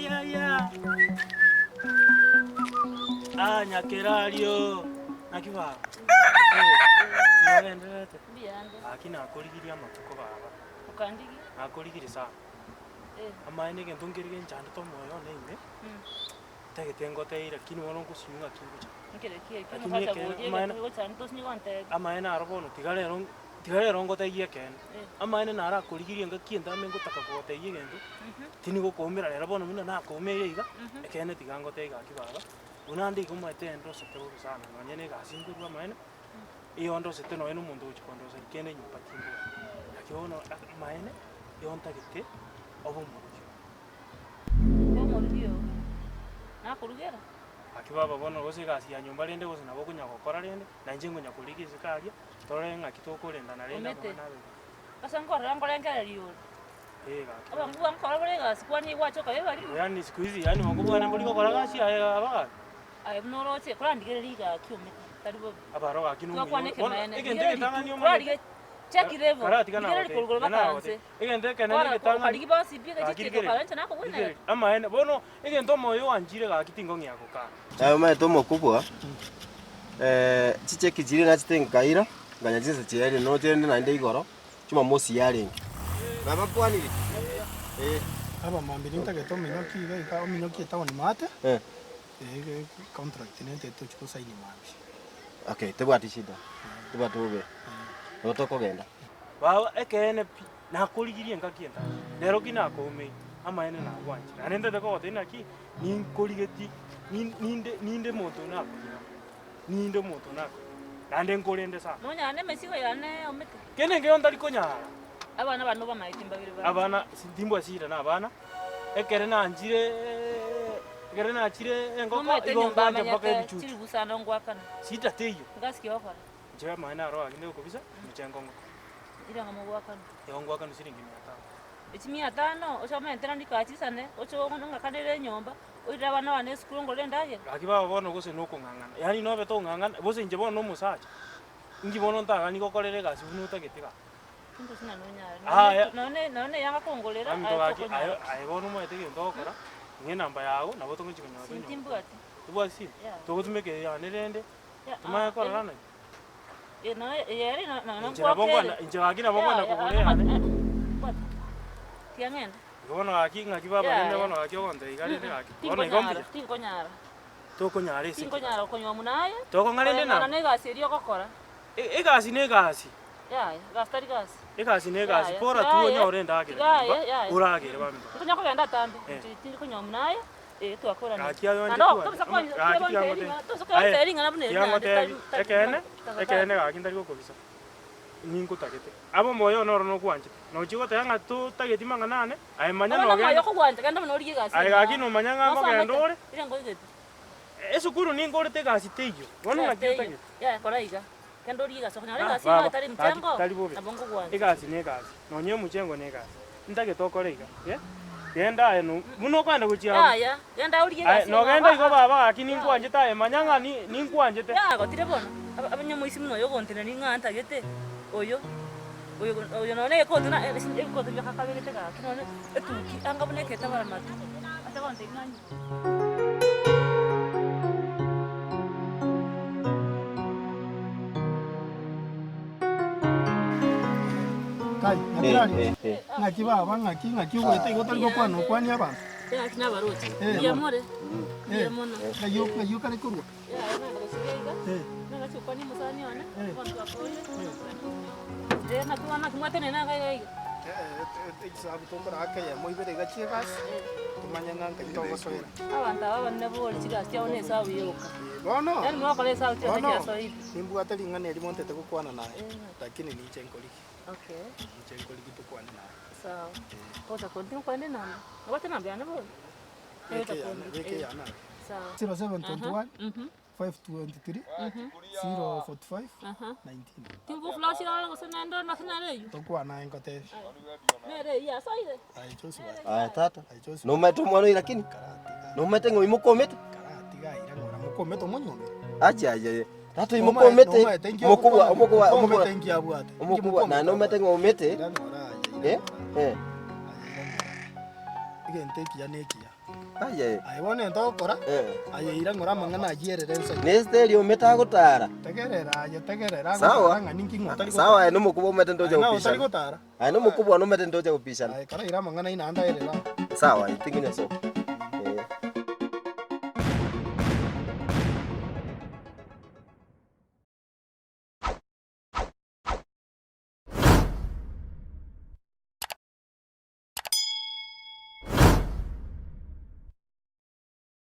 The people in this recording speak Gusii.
Ya ya. Ah, Nyakerario. Naki baba? Eh, nigo ogendererete? Mbuyande. Gaki nakorigirie amatuko baba. Okandigia? Nakorigirie sana. Eh. Amaene egento nkere genchandete omoyo one ime, Mm. ntagete ngotebie lakini bono ngosinywa ng'aki ngocha. Nkere ki ekio Lakini omosacha ekeene, boria amaene egento kegochanda tosinye gontebia. amaene aro bono tiga rero tiga rero ngotebie ekeene. Eh. Amaene narakorigirie engaki entambe ngotaka kogotebia egento, tindi gokoumera rero bono buna nakoumeire iga, ekeene tiga ngotebie gaki baba, buna ande iga omanyete ndosete bobe sana nonye na egasi nkorwa amaene, igo ndosete nonye na omonto ogochia kondoseria kende nyomba timbwati. Naki bono amaene, igo ntagete obe omorugi one. Obe omorugi oo, nakorugera? Gaki baba bono gose egasi ya nyomba rende gose nabo okonya gokora rende, na inche nkonya korigia isiko aria, torore ng'aki tokorendana rende Omete, amang'ana abe buya. ase nkorora nkorengereria ore. Eh gaki Abanto bono. bwa nkora bore egasi kwani gwachoka ebarimo. Yaani siku hizi yaani obongo bwane mbori gokora gasi aye baba gaki. Aye buna oroche, korandigereria igaki omete, tari bobe. Abaro gaki nomuya Twakwana ore. Bono ekemanene, egento rigereria egetang'ani rituko, omanyete. korarigia check level, Karatiga rigereria nagotebia, korwa tiga baka nagotebia. nse. Egento ekenene Kora egetang'ani, okarigi bonsi pi gaki egechiche rigereria, okaba inche nakogwenera. rigereria. Amaene, bono egento omoyo oanchire gaki tingong'ea gokana. Naye omanyete omokubwa, chicheki chiria nachete nkaira, nkanya chinsa chiaerire noche rende naende igoro, Jumamosi yarenge. Nabakwanire, ee. Aba mambia nintagete ominyoki iga iga ominyoki etown maate, Eh. eh contract nentete tochi gosaini mambia. Okay, tebwati shida, tebwati bobe, nabo tokogenda. Baba, ekeene pi, nakorigirie engaki entambe, rero ki nakoumeire, amaene nagwanchire. Naende ntete kogotebia naki, ninkorigetie, nin- ninde ninde omonto nakonyora, ninde omonto nakonyora, naende nkorende sana. Nonyare nemesigo yane omete. Kende nkeiyo ntari konyara. Abana bane obamaete mbabere bare. Abana, timbwa shida na abana, ekere nanchire ekere nachire engoko, Nomaete igo enyomba nkwancha mpaka amenyete ebichuchu. chiribu sana ngwakana. Shida teiyo. Ngasi ki ogokora? Inche amaene aro agende gokobisa, inche nkong'o. Ira ng'a mogwakana. Igo ngwakana siringi mia tano. Echi mia tano, oche omente naende ikaachisane, oche ong'akanere enyomba, oirere abana bane esukuru ongorere endagera. Gaki baba bono gose nokong'ang'ana, yaani nobe tong'ang'ana, gose inche bono na omosacha, inki bono ntagani gokorera egasi buna otagete gaki. Tingochi na nonyare. Aya. Nonye nonye eyanga kongorera, Mami aye gaki, tokonyara. aye aye bono omanyete egento ogokora, ng'a enamba yago, nabo togochi konyora Simu tonyore. timbwati. Tobwati simu? Yeah. Togotumeka eyane rende, Yeah, tomanye ah, korora eh. naki. Eh, noe eyere no- nonya Inche nabo nkwakere. nkwana inche gaki nabo nkwana Yeah, yeah, kogora eyane. eh, bwata. Tiga ng'ende. Igo bono gaki ng'aki baba Yeah, rende yeah. bono gaki ogontebia iga rende gaki. Bono igo Tinkonyara, mbuya. tinkonyara. Tokonyara ase ki? Tinkonyara okonywa buna aye. Tokong'a rende Koreng'ana namba? na egasi eria ogokora. E- Egasi na egasi. Yaya, egasi tari gasi. Egasi na egasi, Yaya, bora tiga tu aye, onyore endagera tiga aye, nyomba, yaya. oragere bambe. Ntonya kogenda atambe, Eh. inche tindi konywa buna aye, eh twakoranire. Gaki aye Naende onche oo, tobisa tware. konya- Gaki tiga tiga gontebi ngotebi. ring'ana, tobisa Aye, kontebia ring'ana buna eri tiga naende ngotebi, tari- tari- ekeene, tafadhali. ekeene gaki ntari gokobisa, ninkotagete. Abe omoyo one oro nokwanchete. Nochia goteba ng'a totageti mang'ana ane, aye manya Bono omoyo nogenda. okogwancha, genda buna origie egasi Aye eye gaki nomanya ng'a Nosomete, nkogenda ore. ire nkoigete. Esukuru ninkorete egasi teiyo, bono Egasi ng'aki teiyo. otagete? Yaya kora iga, genda origie egasi, okonyora Ah, egasi baba, iga etari gaki mchengo, tari bobe. nabo nkogwancha. Egasi na egasi, nonye omochengo na egasi. Ntagete okore iga, eh, genda aye no buna okogenda gochia abwo. Yaya, genda origie Aye egasi nogenda eng'ao, igo ah, baba gaki yaya. ninkwanchete aye manya ng'a ni ninkwanchete. Yaya gotire bono, aba abanyamoisia buna oyo ogontenenia ng'a ntagete, oyo, oyo oyo nonye egekoti na ebikoto bioka akabegete gaki nonye etuki anga buna eketabara matwe, ase gontebia ng'a. Kai, Nyakerario, Eh, eh, eh. ng'aki baba, ng'aki, ng'aki ogoeta igo otari gokwana okwanie abanto. Gaki nabaroche. Eh. Mbuya more. Eh, Mbuya mono. ng'ai o- ng'ai okare korwa? Yaya nagenda gosiria iga. Eh. Nagachi gokwania omosani one. Eh. Abanto bakorire. Eh, naki bono naki mwatenena iga iga iga. Echisabu tokoraka eyemo ibere iga chi'egasi, tomanye ng'a nkai togosoera. Abanto aba abanene bori chigasi chiabo na esabu yoka. Bono, Yaani mwakora esabu chionsi bono, chiasoire. nimbwate ring'ana erimo ntete gokwana naye, lakini ninche nkorigie. Okay. Ninche nkorigie tokwane naye. Sawa. Ogocha konti nkwane enamba. Nobwate enamba yane bono? Beka eyane, beka eyane aria. Sawa. 0721 523 045 19. Tingoflashera ore gose naende ore nase nere eywo. Tokwana aye ngotebie. Nere eywo yasoire. Aye Joshua. Aya tata, Aye Joshua. nomaete omwana oyo lakini? Karatiga. Nomaete ng'a oimokomete? Karatiga aira ng'ora mokomete omonyomire. Ache aye aye. Tata oimokomete, Nomaete inki omokubwa ogokwana? omokubwa omokubwa Mokomete inki abwate? Inki omokubwa na mokomete nomaete abwate? ng'a omete? Ira ng'ora aye, ira Eh? ng'ora. Eh. Aye, ira ng'ora. Egento ekiya nekiya. Aye. Aye bono egento ogokora, Eh. aye ira ng'ora amang'ana ayio erere ense eye. Ne Esteri omete agotara. Tegerera aye, tegerera Sawa. agotara ng'a ninki ng'a otari Sawa gotara. aye nomokubwa omete ntoche Aye naye otari gopishana. gotara. Aye nomokubwa one omete ntoche gopishana. Aye karaire amang'ana aino ande aerere aa. Sawa, aye tinkonyasoka.